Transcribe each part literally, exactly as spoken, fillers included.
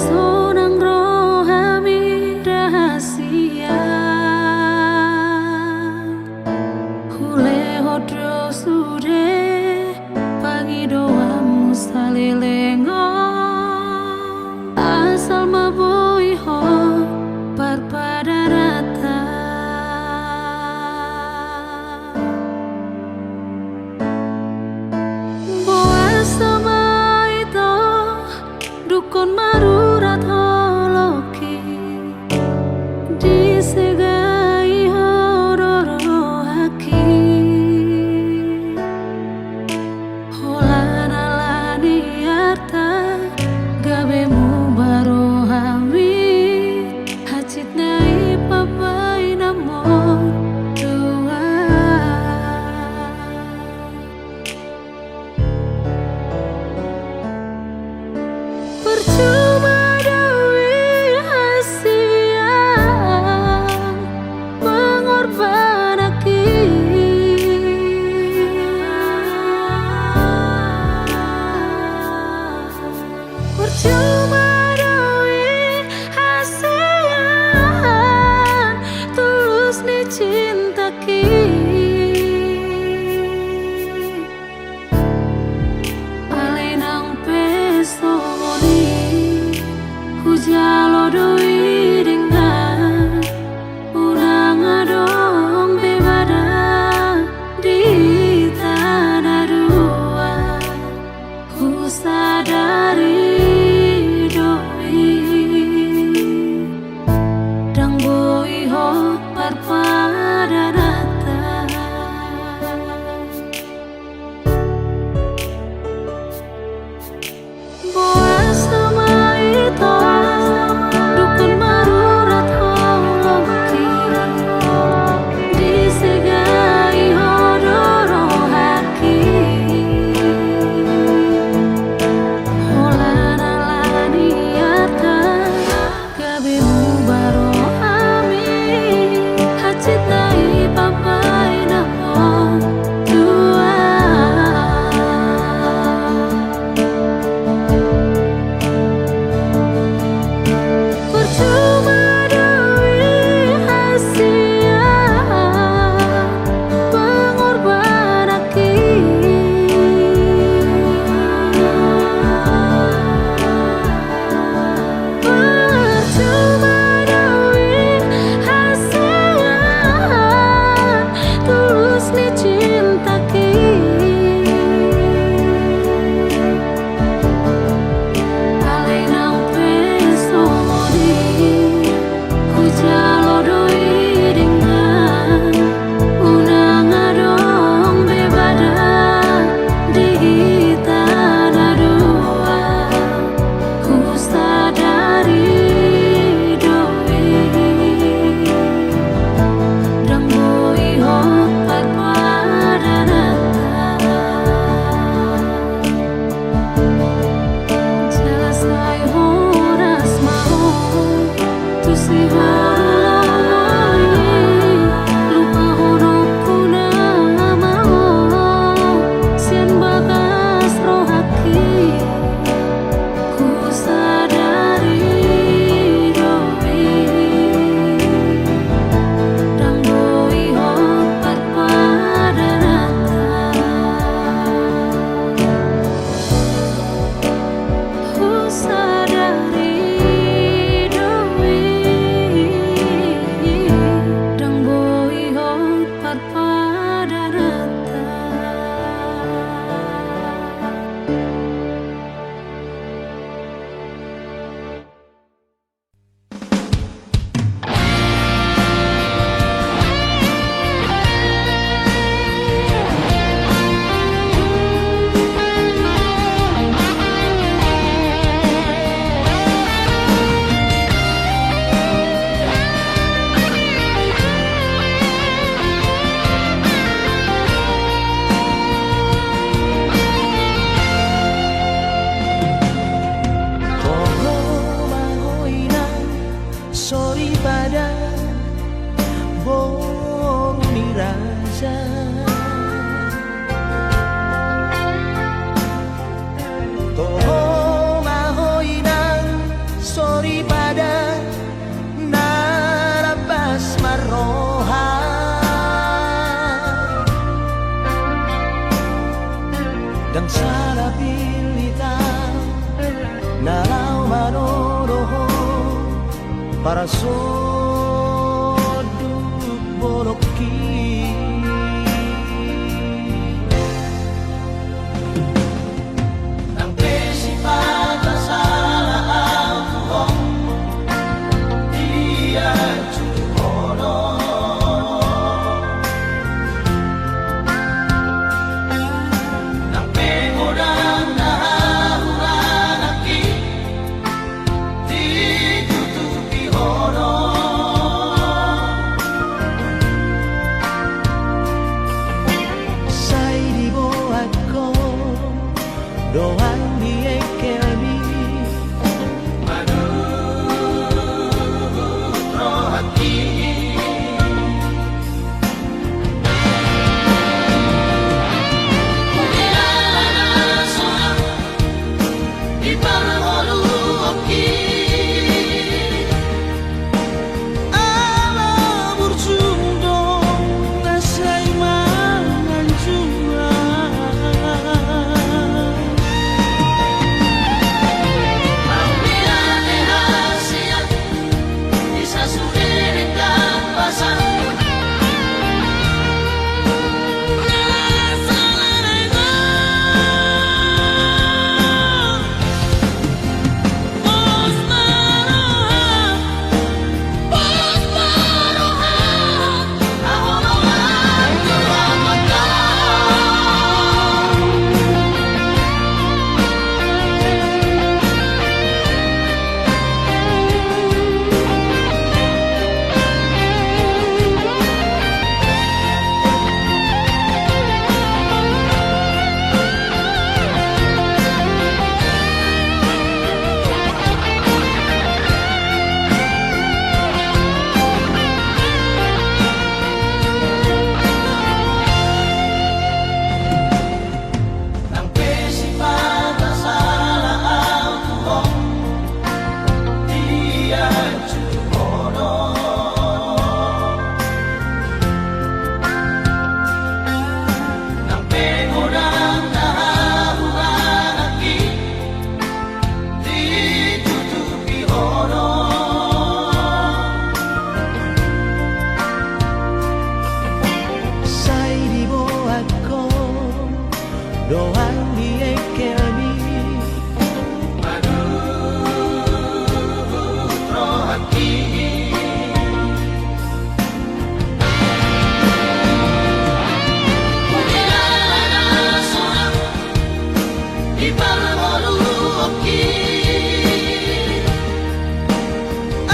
Sonang rohami rahasia, hulehon do sude pangidoanmu saleleng on, asal ma boi ho parpadananta. Boasa ma ito dungkon marurat holongki, disegai ho do rohangki. Holan ala ni arta gabe muba rohami. Ndang sala pilita na laho manodohon parsonduk bolongki. Ndang pe sipata sala au tu ho, dia tu ho do. Ndang pe godang na hahurang nangkin ditutupi ho do. Sai diboan ho dohot di engkelmi. Manuhuk rohangki. Ala burjung do na sai manganjuang. Ndang pe sipata sala au tu ho, dia tu ho do. Ndang pe godang na hahurang nangkin ditutupi ho do. Sai diboan ho dohot di engkelmi. Manuhuk rohangki.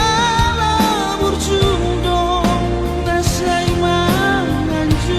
Ala burjung do na sai manganjuang.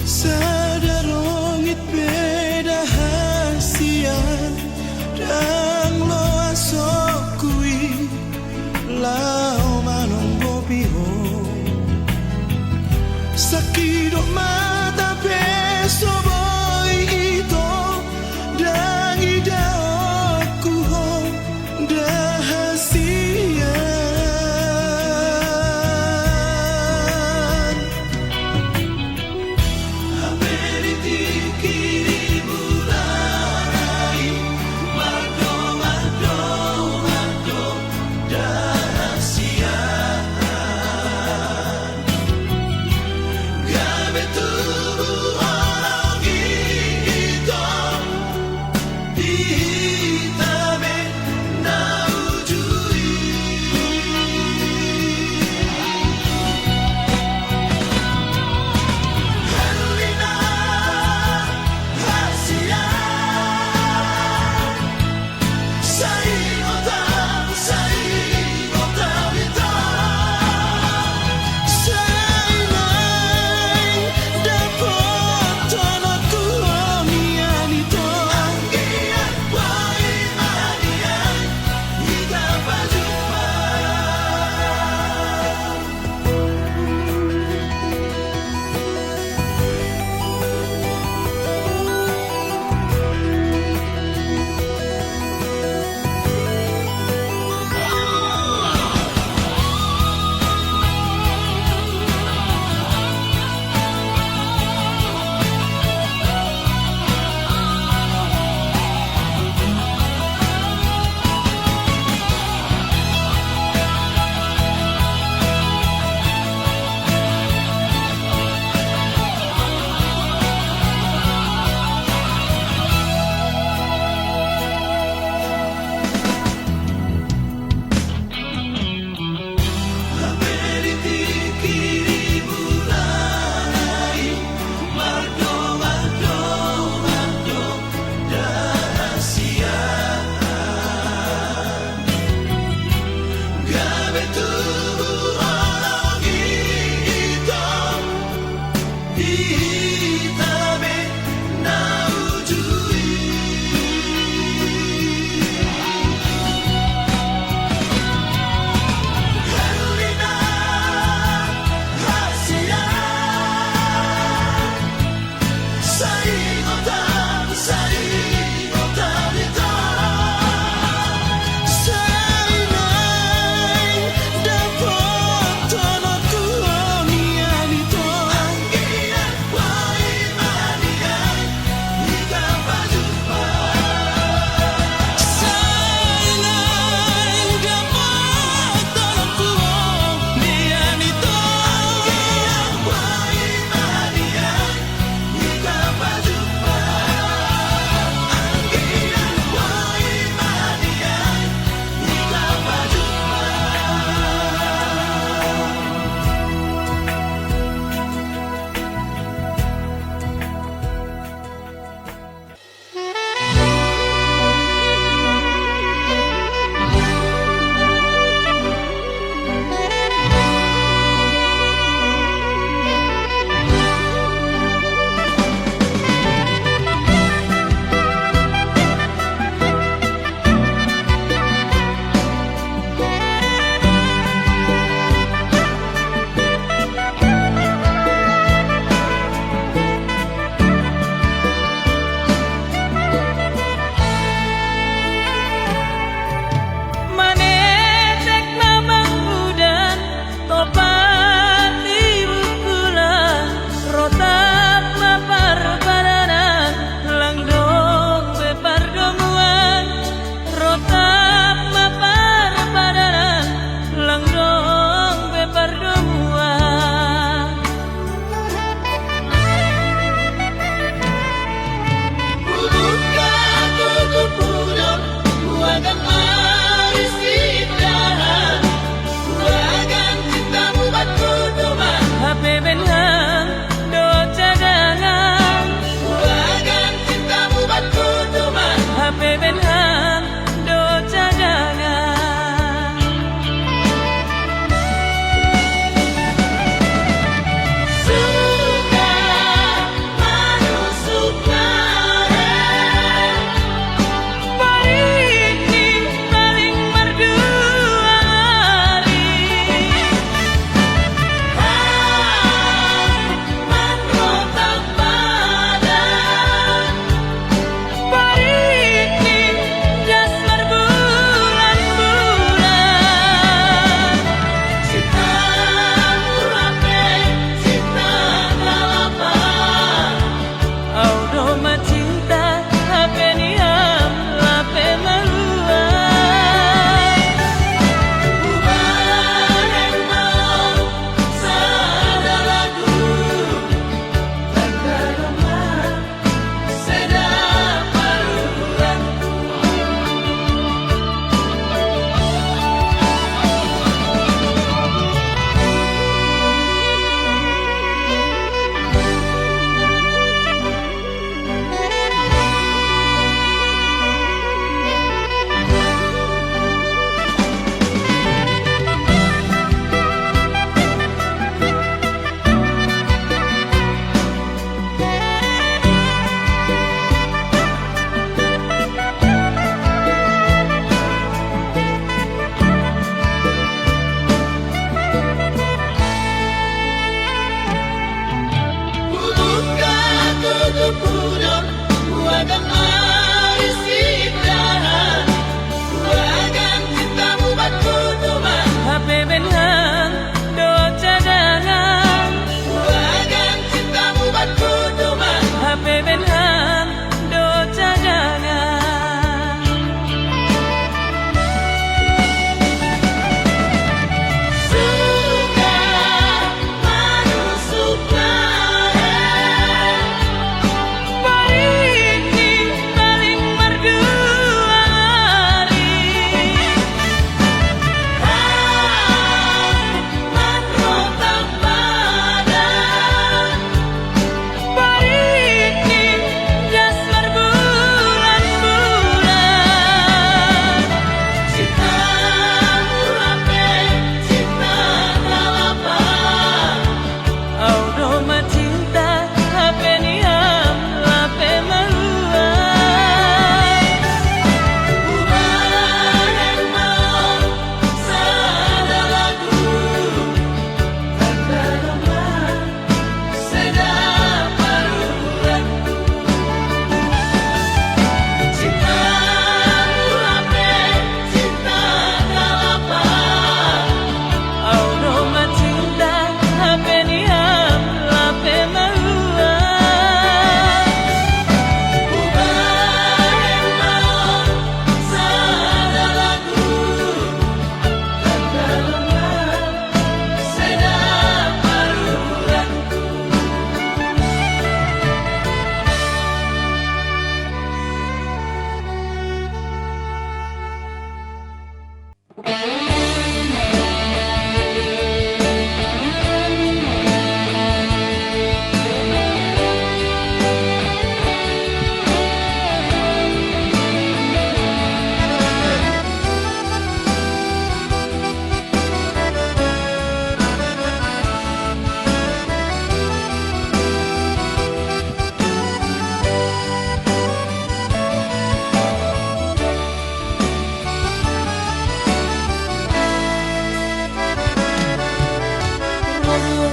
Sada rongit pe da hasian, ndang loas soku i laho manonggopi ho. Sangkidop mata pe so boi ito, ndang idaonku ho da hasian.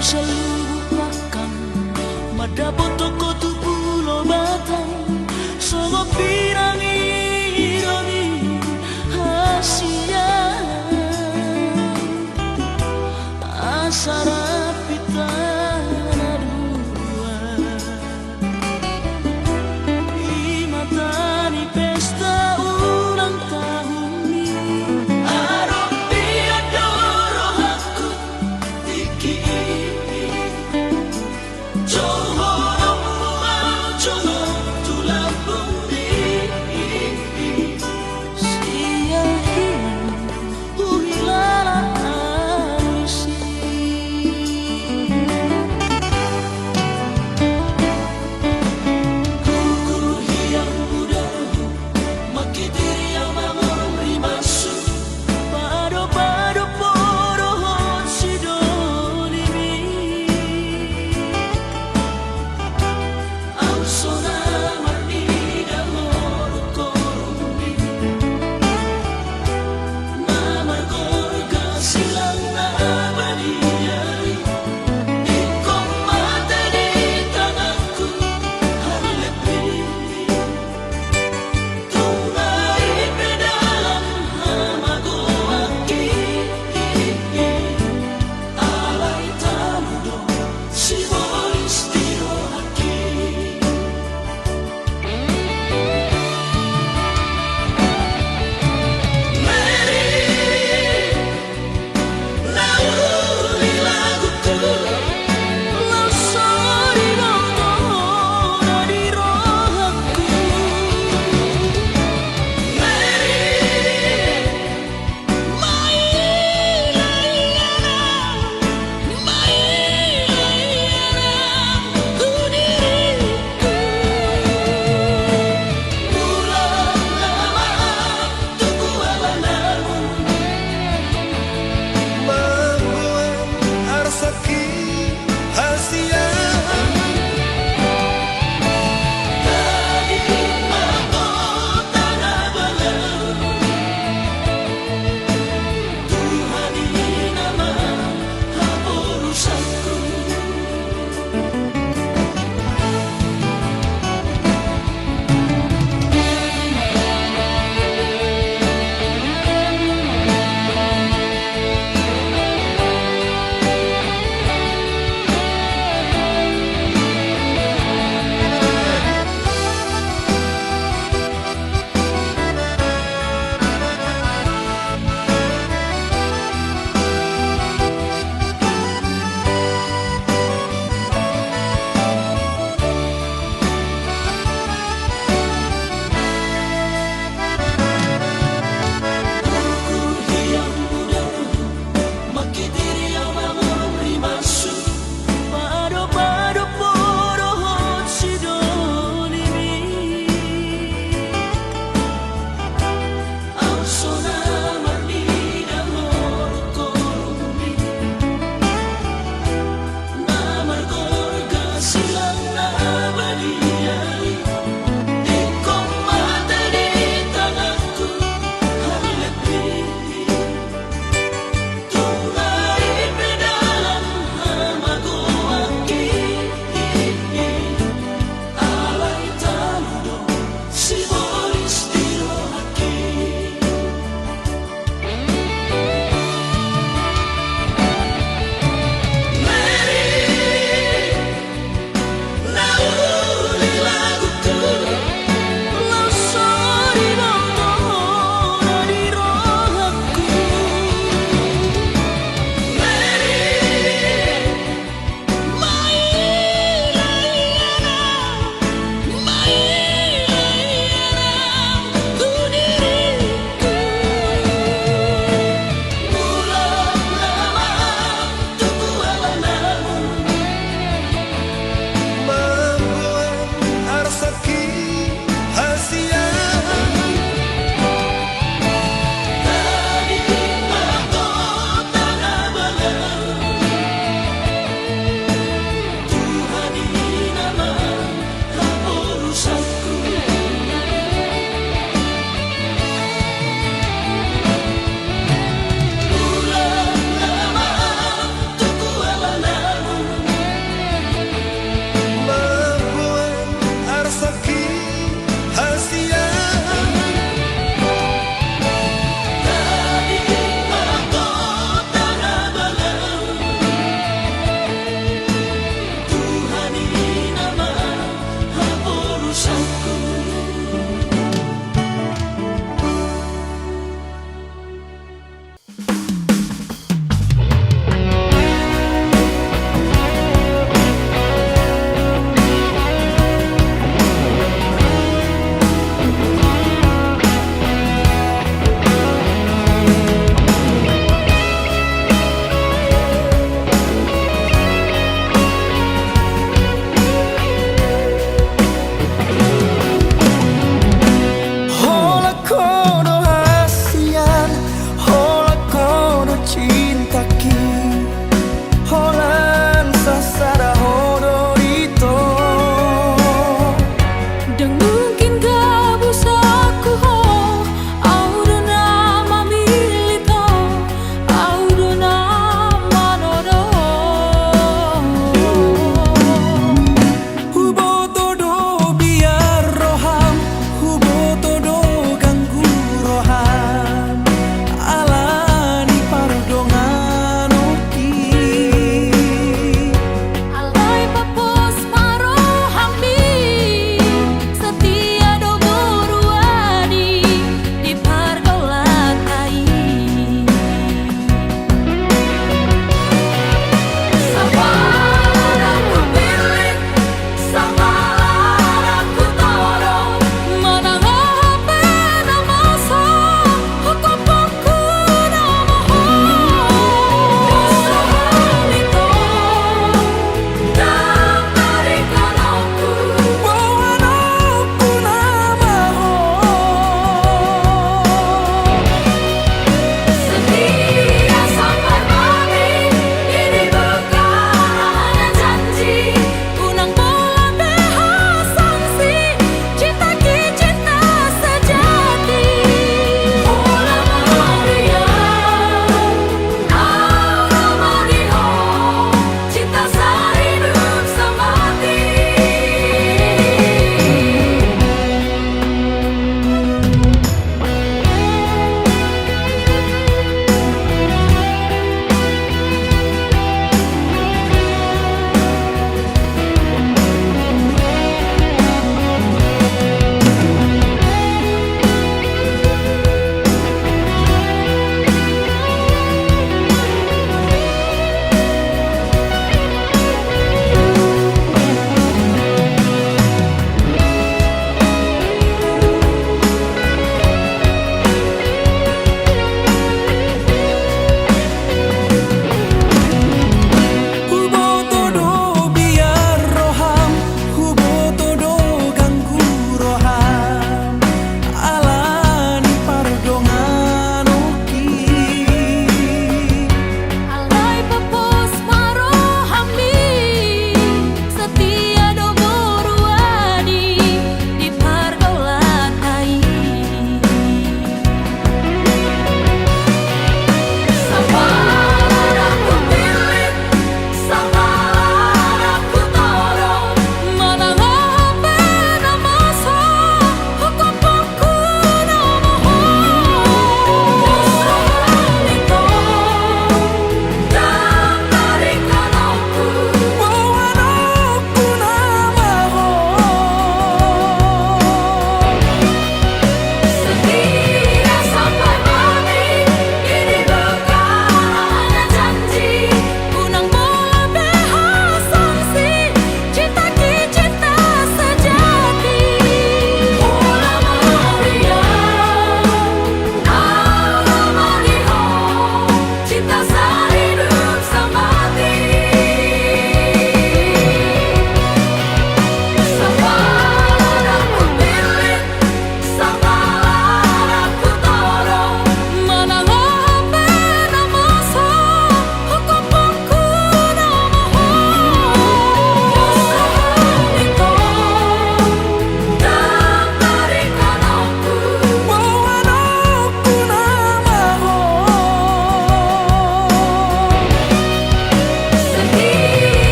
Saluhut pangkang mandapot ho tu Pulo Batam, songon pinangido ni hasian. Asa rap hita na dua di mata ni pesta ulang tahun i. Adong pian do rohangku tingki i. Jolo ho ma jonok tu lambungmi. Sia hian huhilala alusi.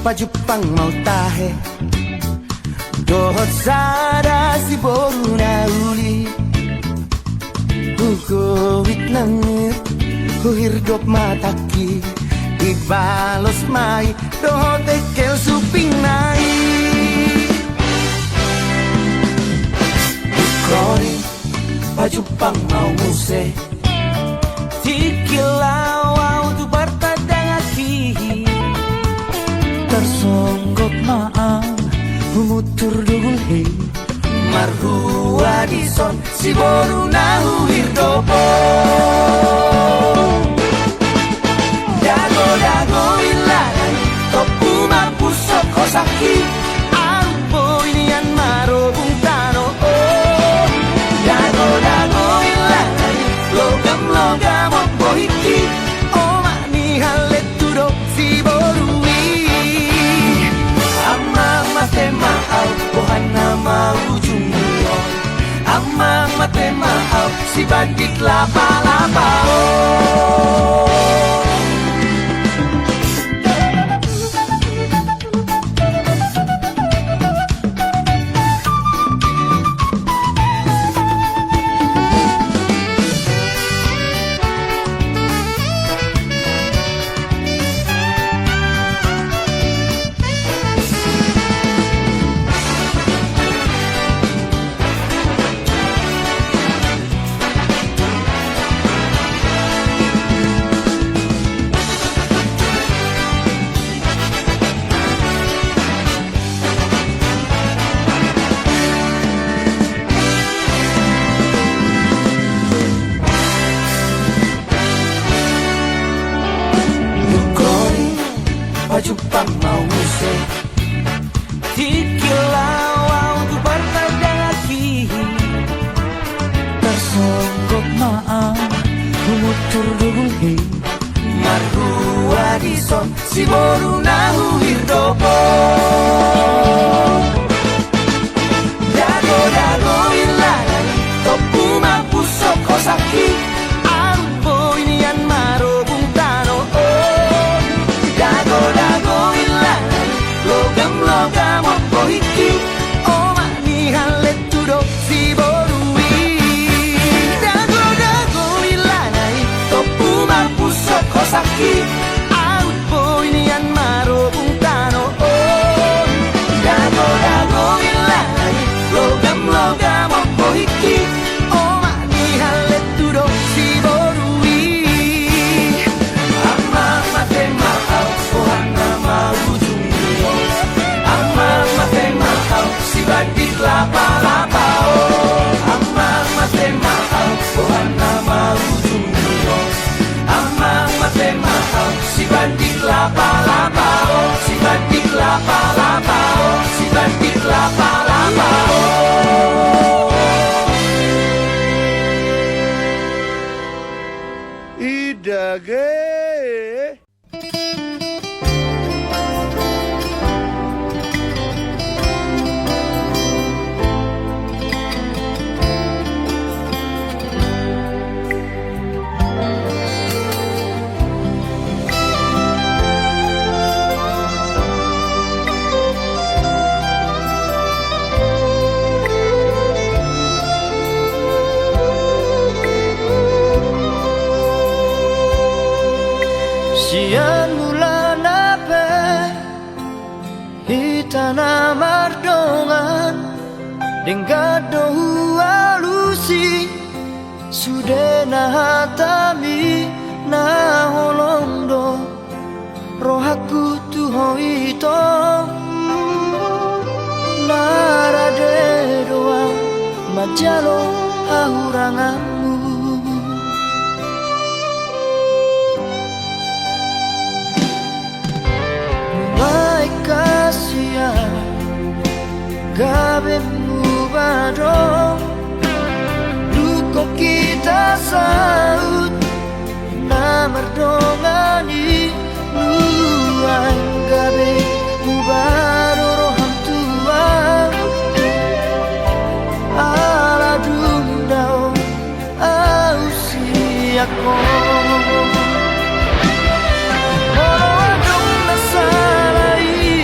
Pajumpang ma au tahe dohot sada siboru na uli. Hugowit nangkok, huhirdop ma tangki, dibalos ma i dohot engkel supingna i. Hugowit, pajumpang ma au muse. Tingki laho au tu partandangan i. Tarsonggot ma au, humutur dugul i. Marhua dison siboru na huhirdop on. Dago, dago, illa nai, tompu ma pushot hosak i. Aut boi nian marobung tano on. Dago, dago, illa nai, logam, logam on bohingki. Omak ni haletu do siboru i. Amang mate ma au, boha nama ujung ni on. Amang mate ma au, si bandit lapalapa on. Hugowit, pajumpang ma au muse. Tingki laho au tu partandangan i. Tarsonggot ma au, humutur dugul i. Marhua dison siboru na huhirdop on. Dago, dago, illa nai, tompu ma pushot hosak i. Aut boi nian marobung tano on. Dago, dago, illa nai, logam, logam on bohingki. Omak ni haletu do siboru i. Dago, dago, illa nai, tompu ma pushot hosak i. Aut boi nian marobung tano on. Dago, dago, illa nai, logam, logam on bohingki. Omak ni haletu do siboru i. Amang mate ma au, boha nama ujung ni on. Amang mate ma au, si bandit lapalapa on. Amang mate ma au, boha nama ujung ni on. Amang mate ma au, si bandit lapalapa on. Si bandit lapalapa on. Si bandit lapalapa on. Ida ge. Sian mulana pe hita na mardongan, denggan do hualusi, sude na hatami na holong do rohangku tu ho ito. Na rade do ahu manjalo hahuranganmu. Baik kasihan gabe muba do, dungkon hita saut na mardongan i. Nuaeng gabe muba do roham tu ahu, ala dung dao ahu sian ho. Molo adong na sala i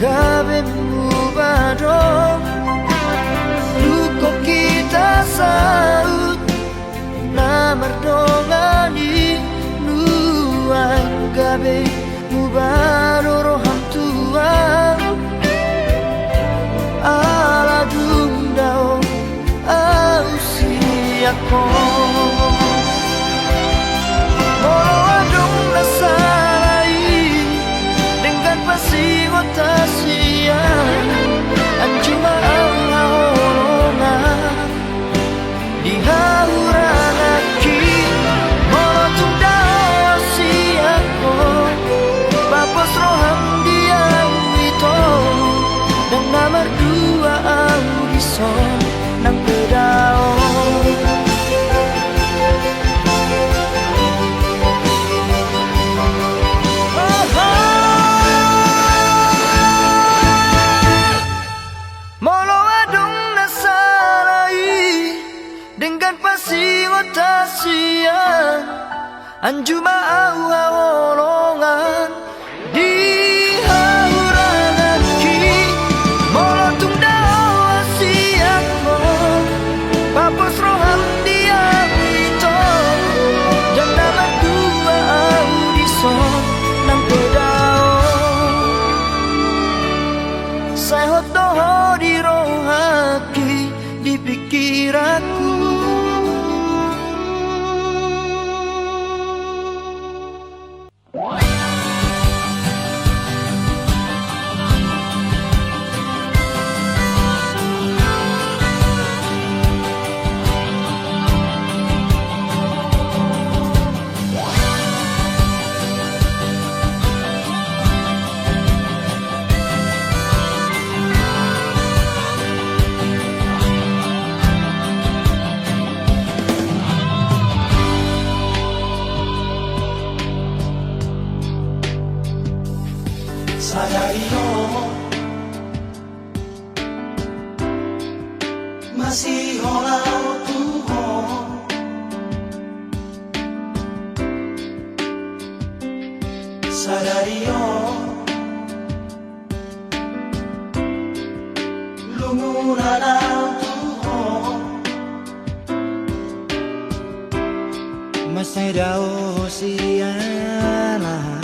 Gabe muba do, dung hita saut na mardongan i, nuaeng gabe muba do roham tu ahu. Ala dung dao ahu sian ho. Molo adong na sala i denggan pansingot hasian, anju ma ahu haholongan di hahurangangki. Molo tung dao sian ho, papos roham di ahu ito. Ndang na mardua ahu dison, nang pe dao. Molo adong na sala i denggan pansingot hasian, anju ma ahu haholongan di hahurangangki. Molo tung dao ahu sian ho, papos roham di ahu ito. Ndang na mardua ahu dison, nang pe dao. Sai hot do ho di rohangki, di pikiranku. Sadari on masihol ahu tu ho. Sadari on lungun ahu tu ho. Masa i dao sian ahu.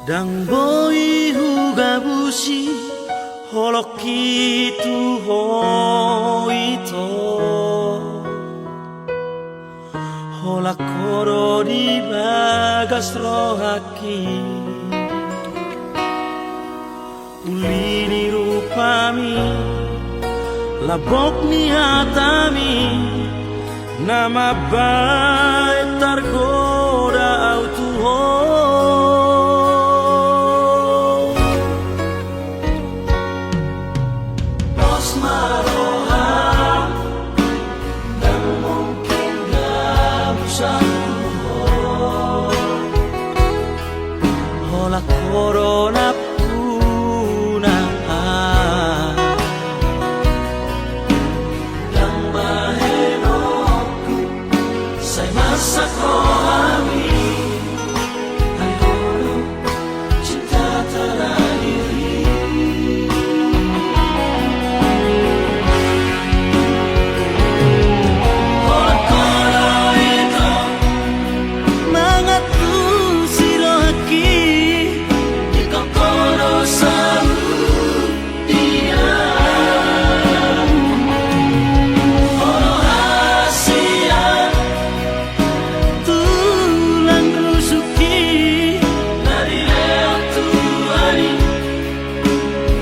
Ndang boi hugabusi holongki tu ho ito, holan ho do di bagas rohangki. Uli ni rupami, lambok ni hatami, na mambahen targoda au tu ho. Pos ma roham, ndang mungkin gabus au tu ho. Holan ho do nampuna. Ndang bahenonku sai masak rohami, ai ho do cinta terakhir i. Holan ho do ito mangantusi rohangki, ingkon ho do saur. Tulang rusukki, na dilehon Tuhan i,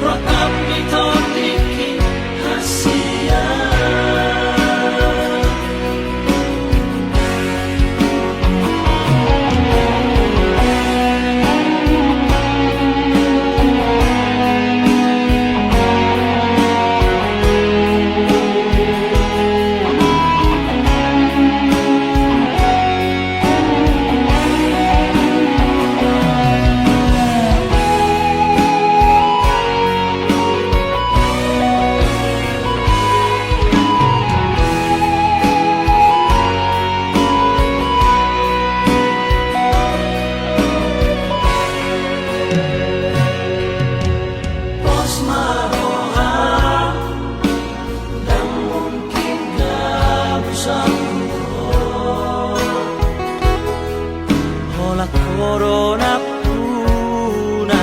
rongkap ni tondingki hasian. Pos ma roham, ndang mungkin gabus au tu ho. Holan ho do nampuna.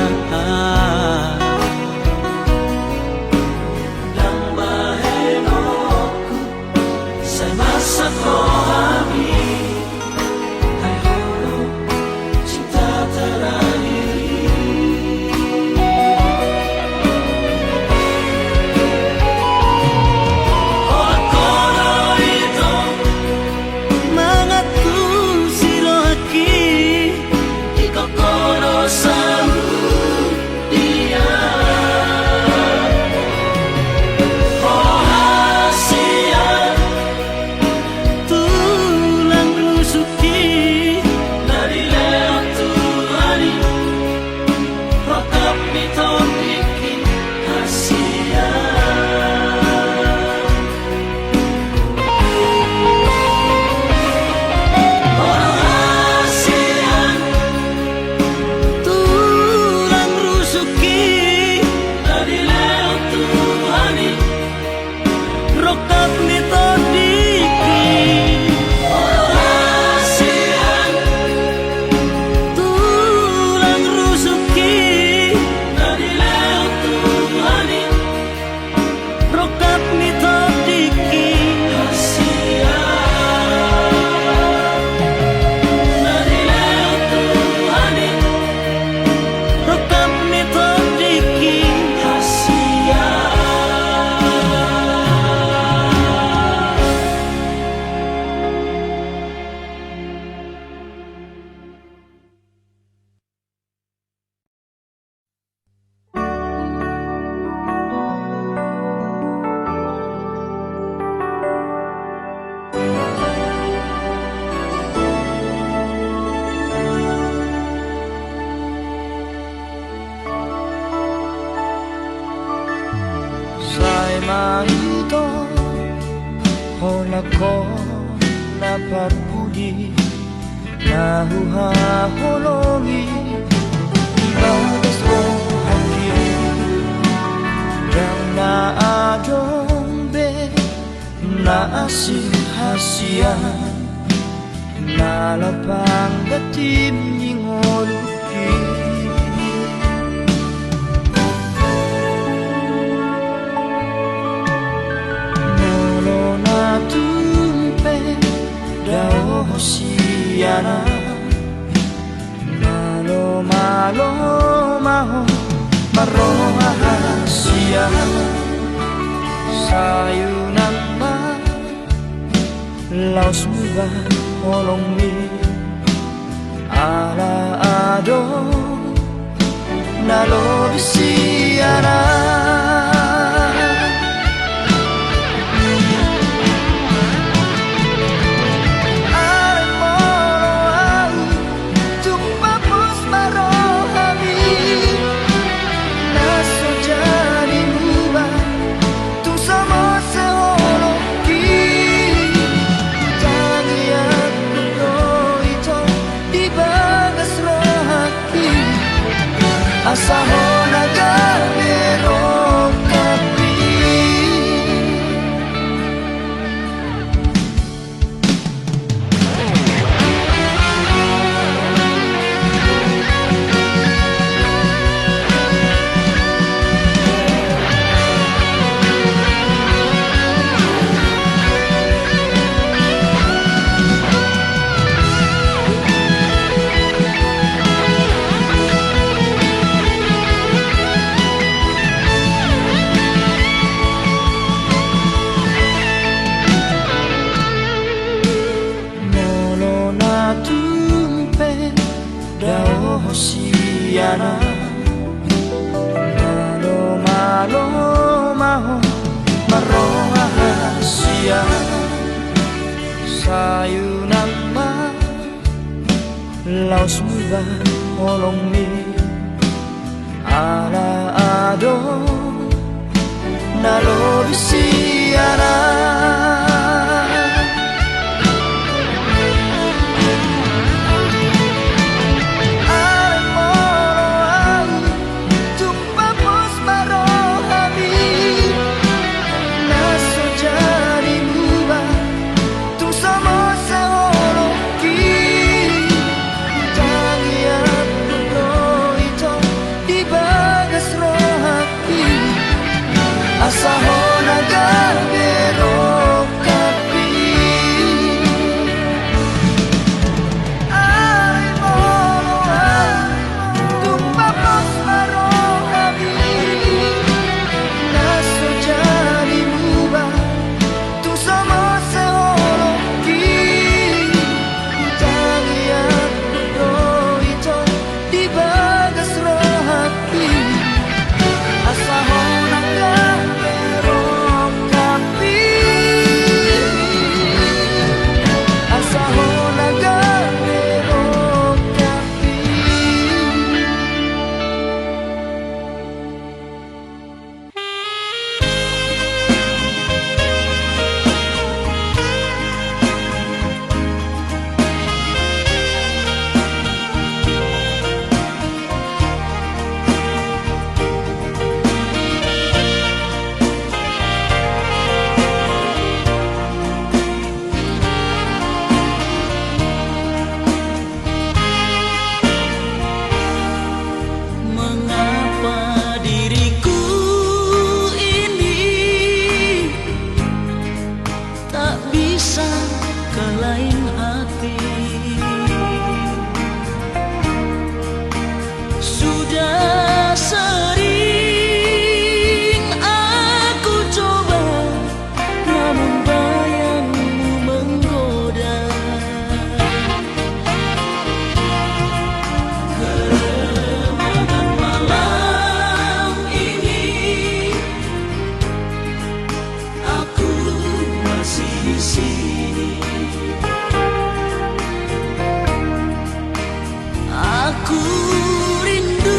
Ndang bahenonku sai masak rohami, ai ho do cinta terakhir i. Holan ho do ito mangantusi rohangki, ingkon ho do saur. Ia, ho do hasian, tulang rusukki, na dilehon Tuhan i, rongkap ni tondingki hasian. Ho do hasian, tulang rusukki, na dilehon Tuhan i, rongkap ni tondingki. Ho do hasian, tulang rusukki, na dilehon Tuhan i, rongkap ni tondingki hasian. Na dilehon Tuhan i, rongkap ni tondingki hasian. Sai ma ito, holan ho na parpudi, na huhaholongi di bagas rohangki. Ndang na adong be na asing hasian, na lapang gantim ni ngolungki. Sai unang ma laos muba holongmi, ala adong na lobi sian ahu. Alai molo ahu tung pos ma rohami, na so jadi muba, tung so mose holongki. Tangiangku do ito di bagas rohangki, asa hona gabe rongkapmi. Molo na tung pe dao ho sian ahu, malo malo ma ho marroha hasian. Sai unang ma laos muba holongmi, ala adong na lobi sian ahu. Alai molo ahu tung pos ma rohami, na so jadi muba, tung so mose holongki. Tangiangku do ito di bagas rohangki, asa hona gabe rongkapmi. Alai molo ahu tung pos ma rohami, na so jadi muba, tung so mose holongki. Tangiangku do ito di bagas rohangki, asa hona gabe rongkapmi. Asa hona gabe rongkapmi. Mengapa diriku ini tak bisa ke lain hati? Sudah sering aku coba, namun bayangmu menggoda. Kerembangan malam ini, aku masih di sini. Aku rindu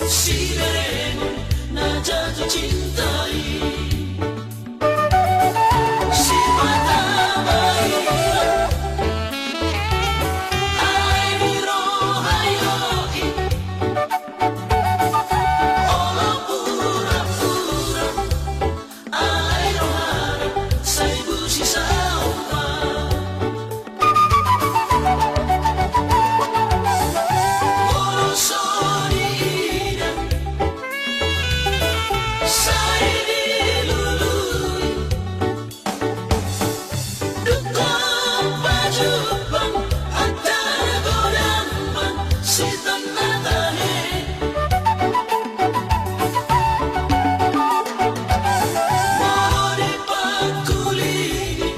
Si bereng na jatuh cinta i. Si mata bayi. Alai di roha i. Olo pura-pura. Alai rohana sai busi saopa. Molo so diida sai dilului. Dungkon pajumpang antar godang ma sitan na tahe. Molo dipangkulingi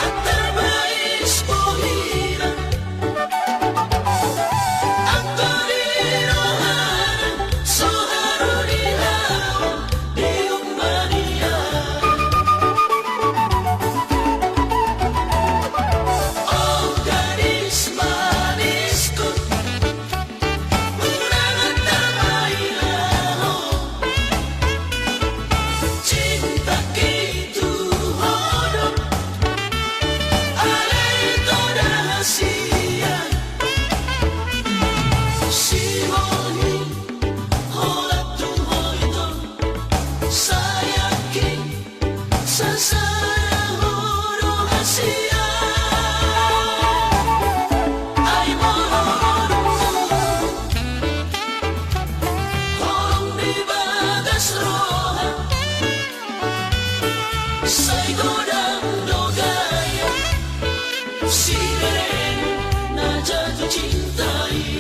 antar bais bohina. Anggo di rohana so haru di hamu di umbadia. O gadis manisku. Sasada ho do hasian. Ai molo dung holong di bagas roha, sai godang do gaya si bereng na jatuh cinta i.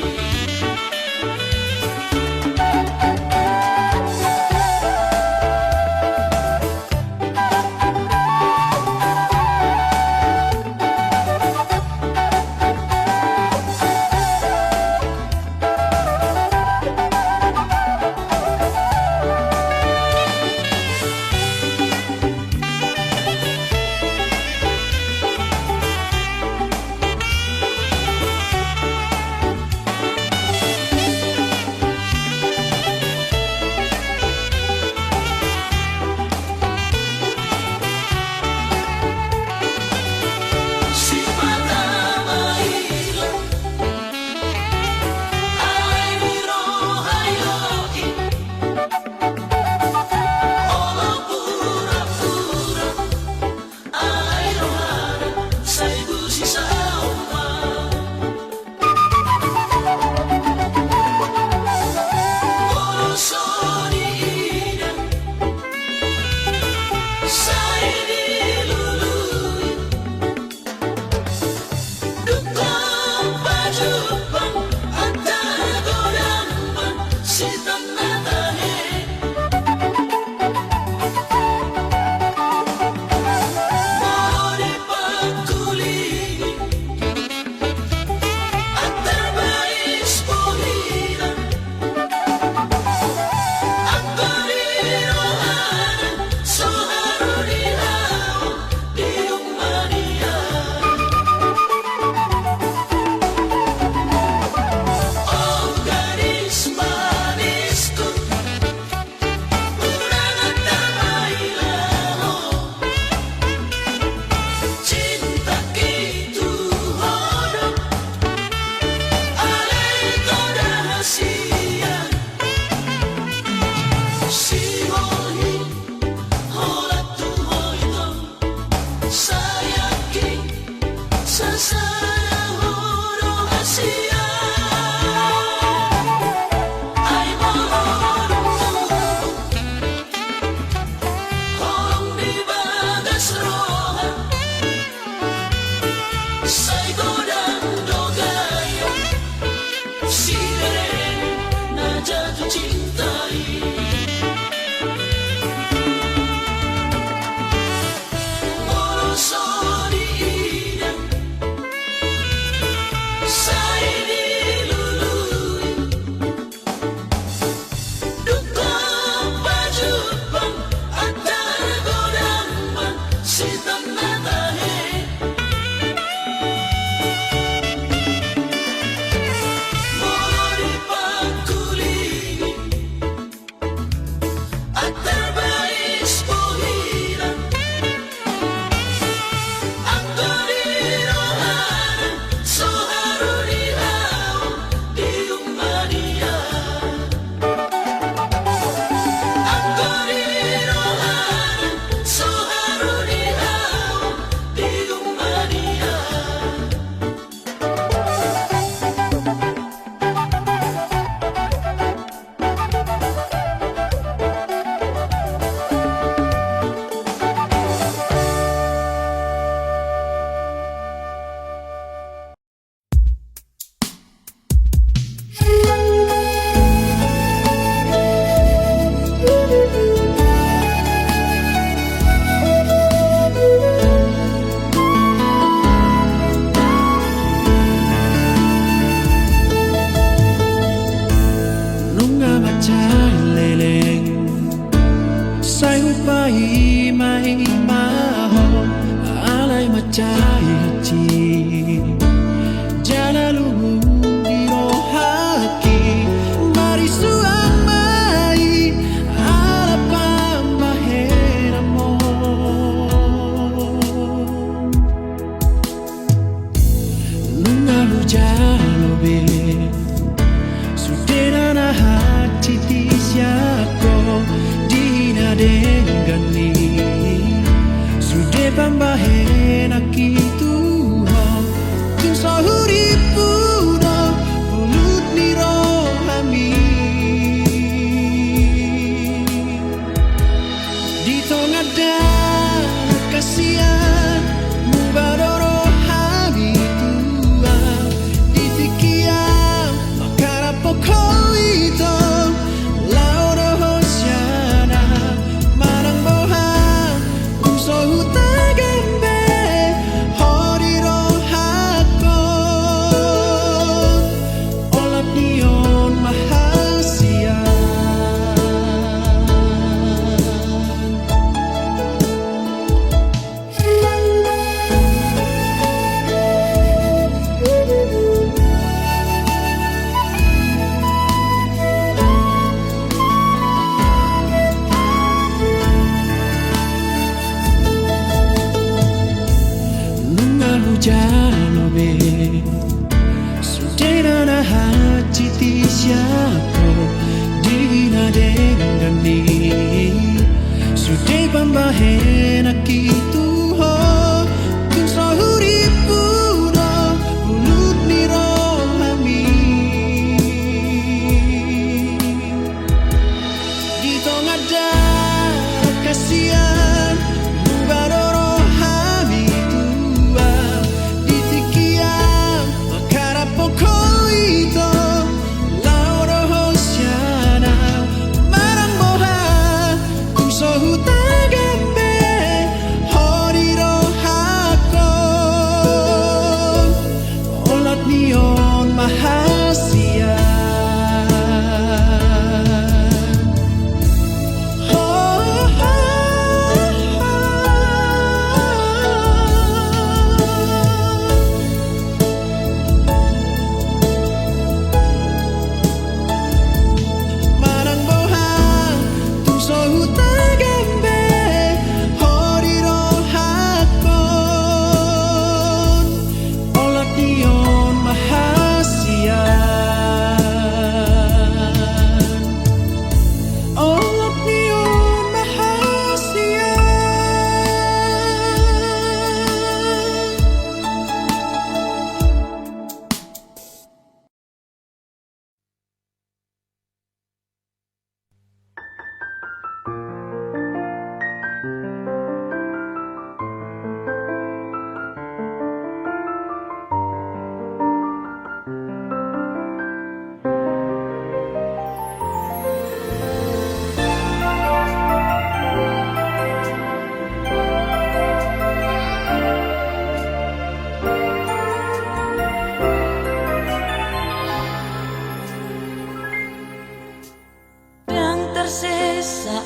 Sesa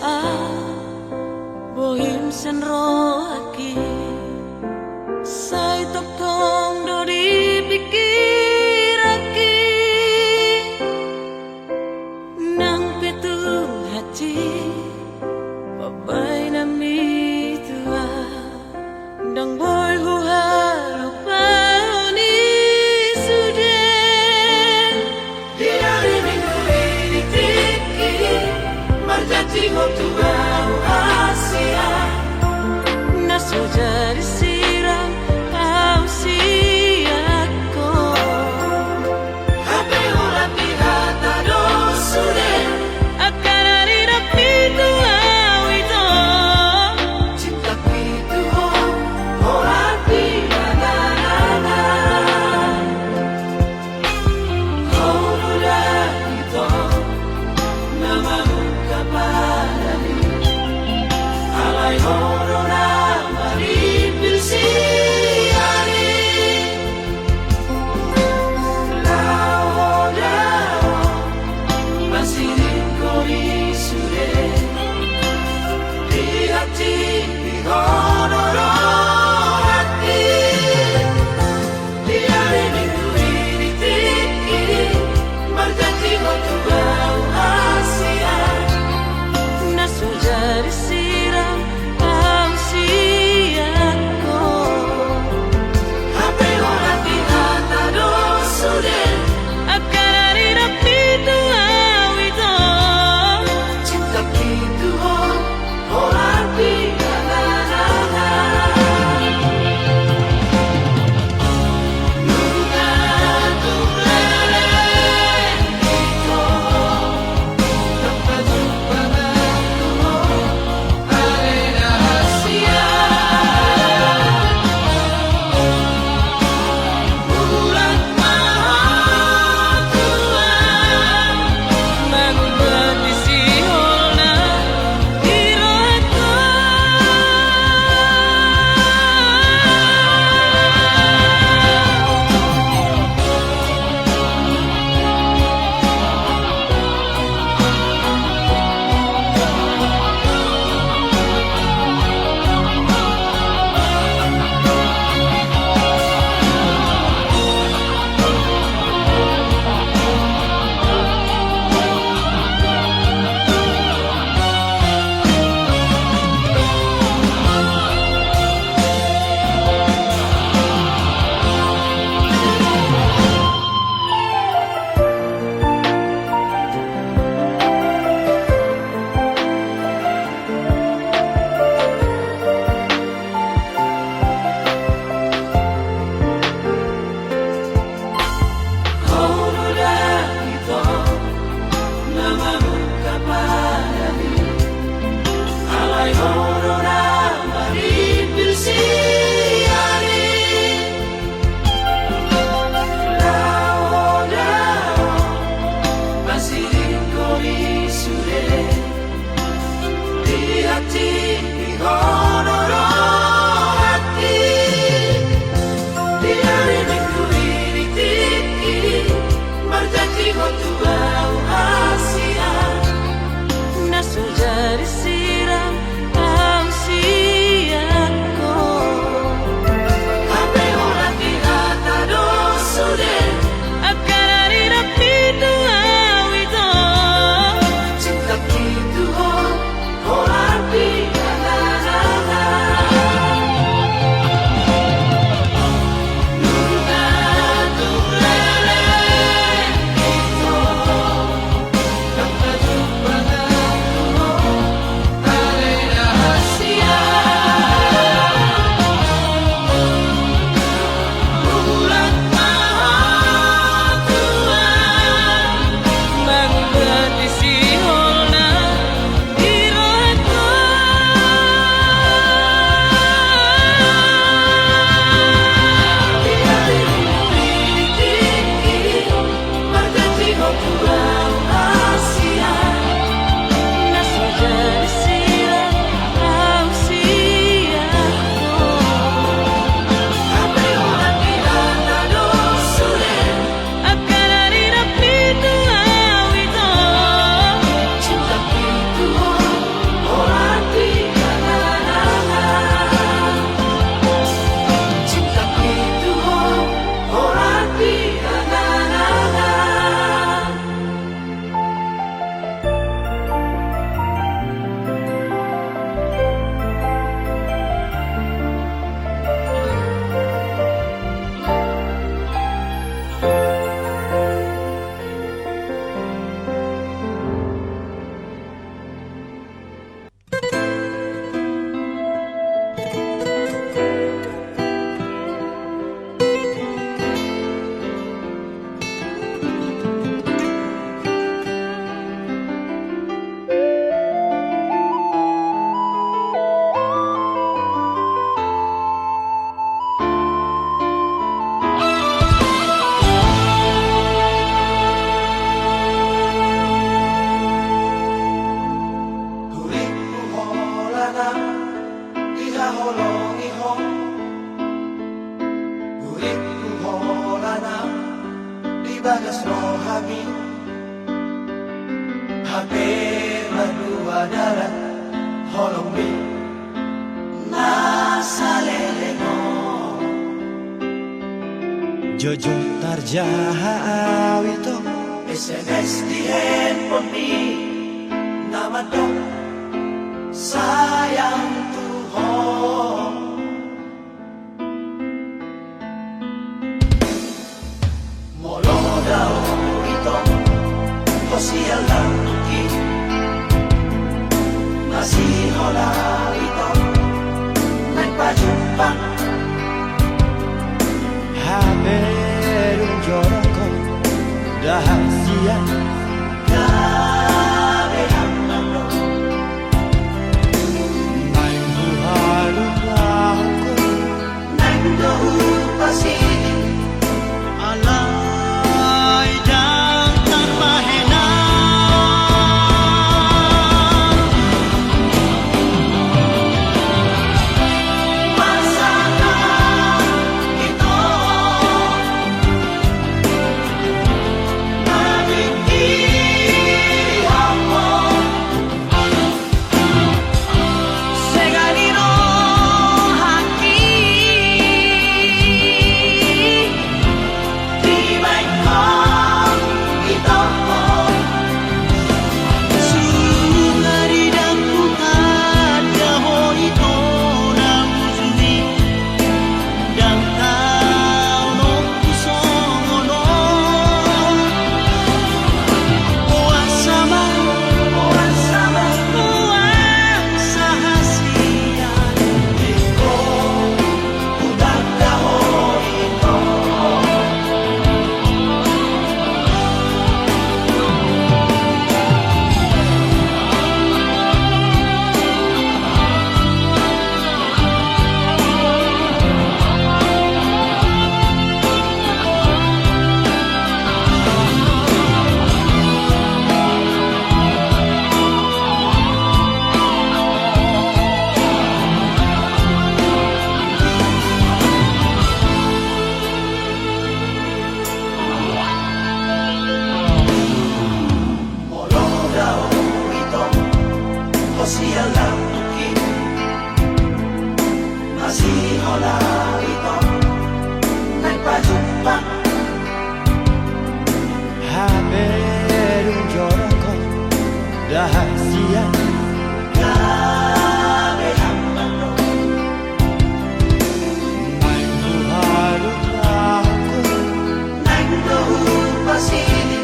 bohim sian rohangki, sai tongtong do di pingkiranki. Nang pe tu hati pambahenanmi tua, ndang boi huhalupahon i sude. Di ari Minggu i di tingki, marjanji ho tu ahu hasian, na so jadi sirang ahu sian ho. Hape holan di hata do sude, angka na nidokmi tu ahu ito. Cintangki tu ho, holan di na na na na. Ho do da ito na mangungkap halani, alai ho do na marimpil sian i. Laho da ho pasilingkon i sude, di hatipi ho do rohangki. Di ari Minggu i di tingki, marjanji ho tu ahu hasian, na so jadi sirang ahu sian ho. Hape holan di hata do sude, angka na nidokmi tu ahu ito. Cintangki tu ho, holan di na na na na. Nunga tung leleng ito. Ho do da ito na mangungkap halani, alai ho do na marimpil sian i. Laho da ho pasilingkon i sude, di hatipi ho do rohangki. Di ari Minggu i di tingki, marjanji ho tu ahu hasian, na so jadi sirang ahu sian ho. Hape holan di hata do sude, angka na nidokmi tu ahu ito. Cintangki tu ho, holan di na na na na. Nunga tung leleng ito. Hape madua dalan holongmi na saleleng on. Jotjot tarjaha au ito. S M S di handphonemi na mandok sayang tu ho. Molo dao ito, ho sian langit i, masihola ito, naeng pajumpang. Hape dung jorok ho, da hasian. Gabe amang do. Naeng huhaluahon ho. Naeng do hupasidi. Alai ndang tarbahenan. Masa na ito. Naeng di ho. Sega ni rohangki dibaen ho ito. Sungari ndang hutanda ho ito na bujur i. Ndang taonon hu songon on. Boasa ma, boasa ma, boasa hasian. Iko hutanda ho ito. Molo dao ito, ho sian langit i, masihola ito, naeng pajumpang. Hape dung jorok ho, da hasian. Gabe amang do. Naeng huhaluahon ho. Naeng do hupasidi.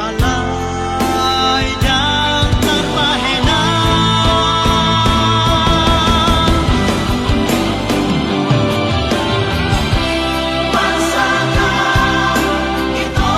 Alai ndang tarbahenan. Masa na ito.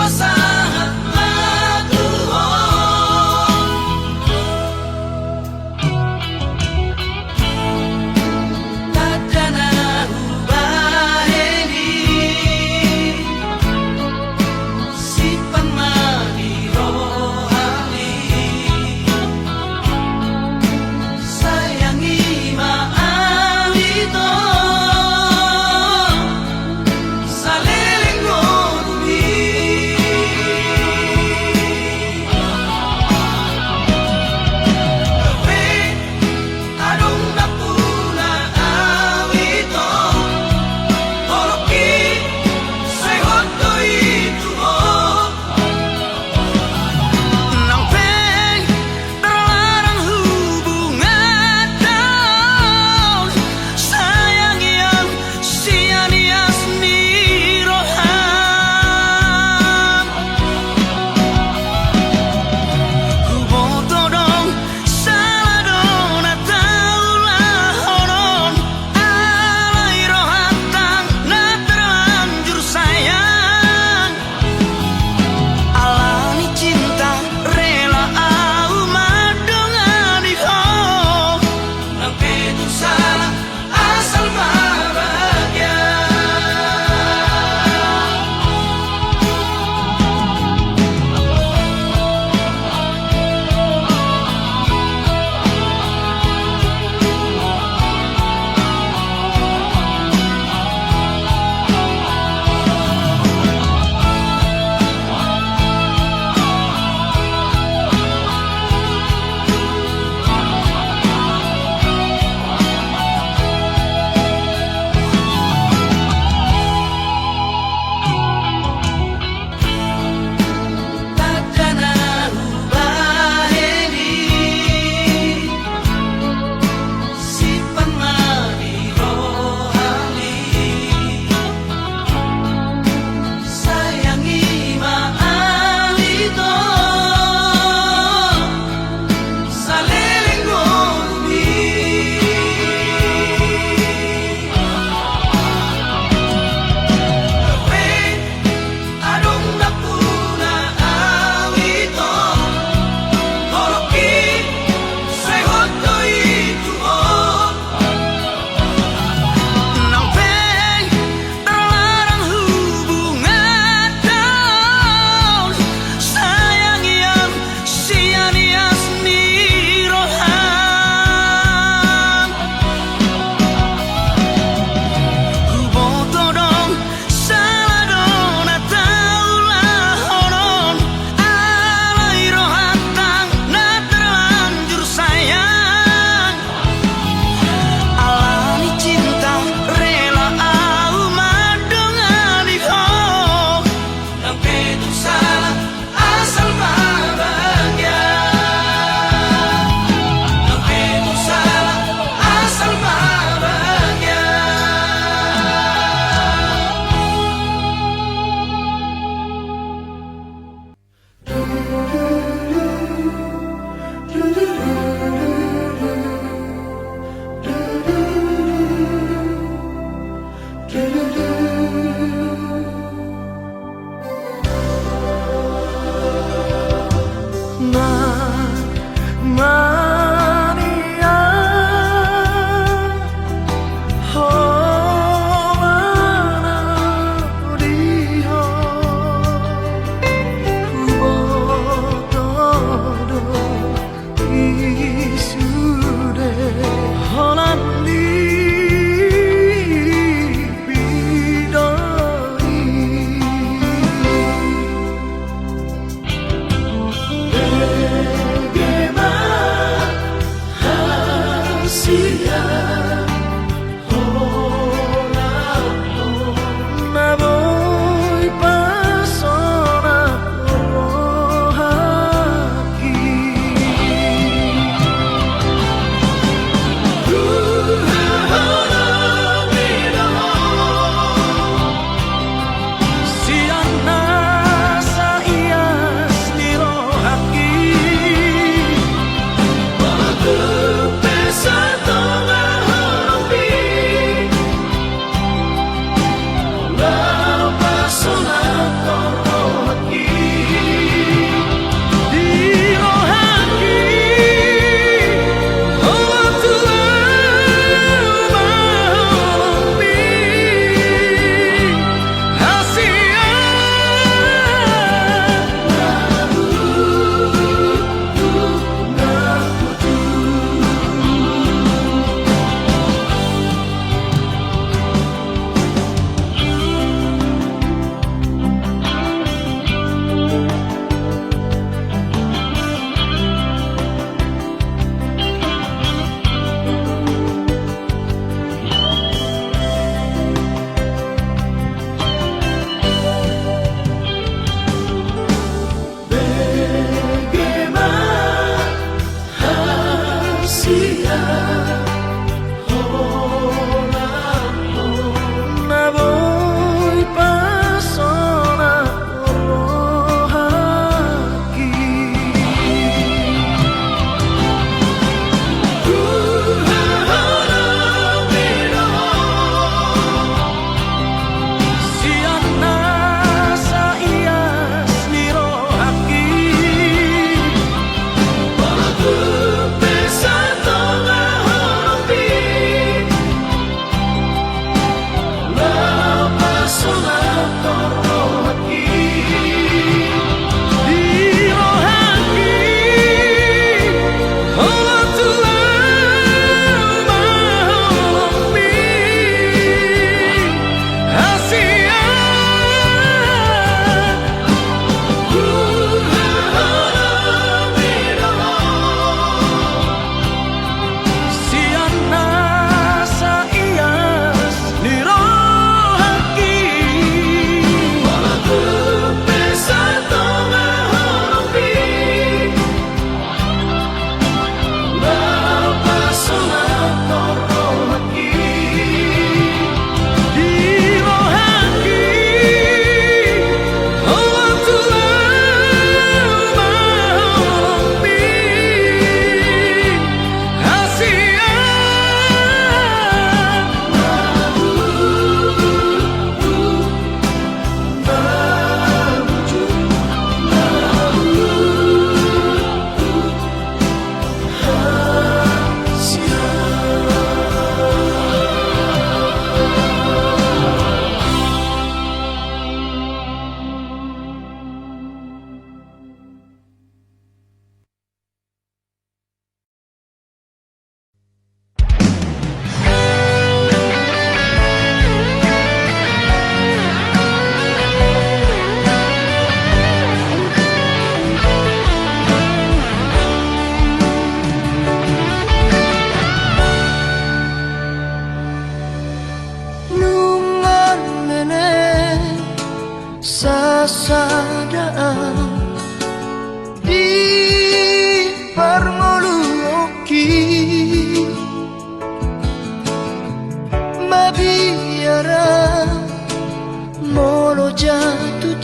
Sahat ma tu ho. Tanda na hubahen i, simpan ma di roham i. Sayangi ma au ito, saleleng ngolu i.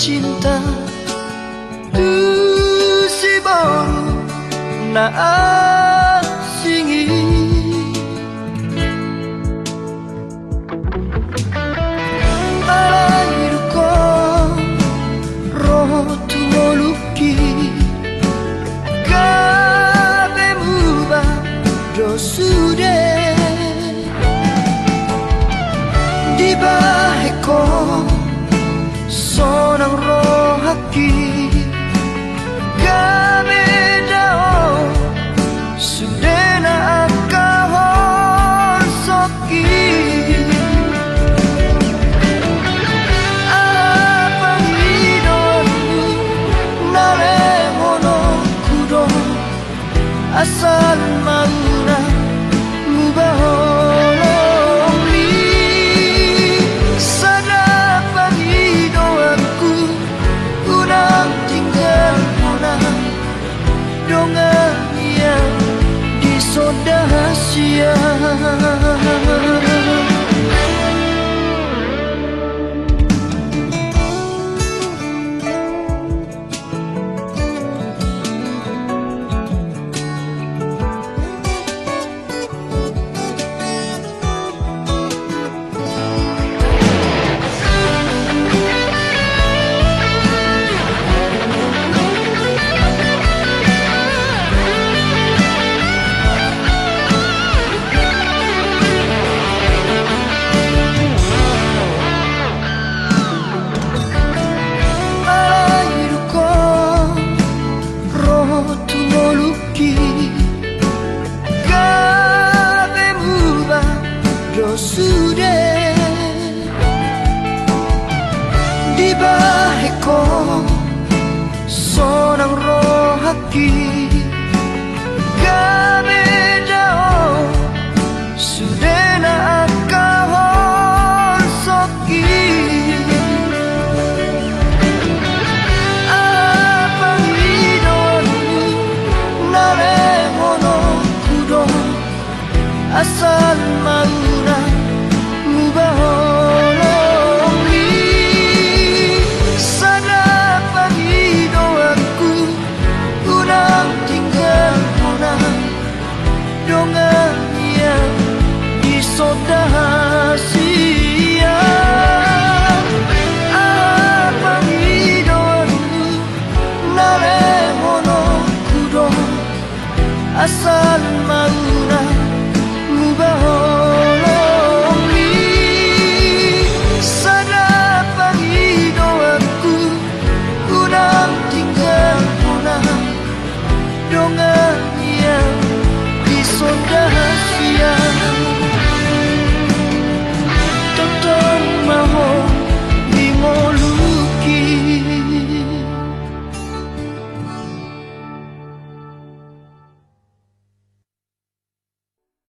cinta tu si boru na asing i. Alai dung ho ro tu ngolungki, gabe muba do sude. Dibahen ho sonang rohangki, gabe dao sude na angka holsoki. Aha pangidoanmu na lehononku do, asal ma unang muba holongmi. Sada pangidoanku, unang tinggal hona dongan i di son da sian.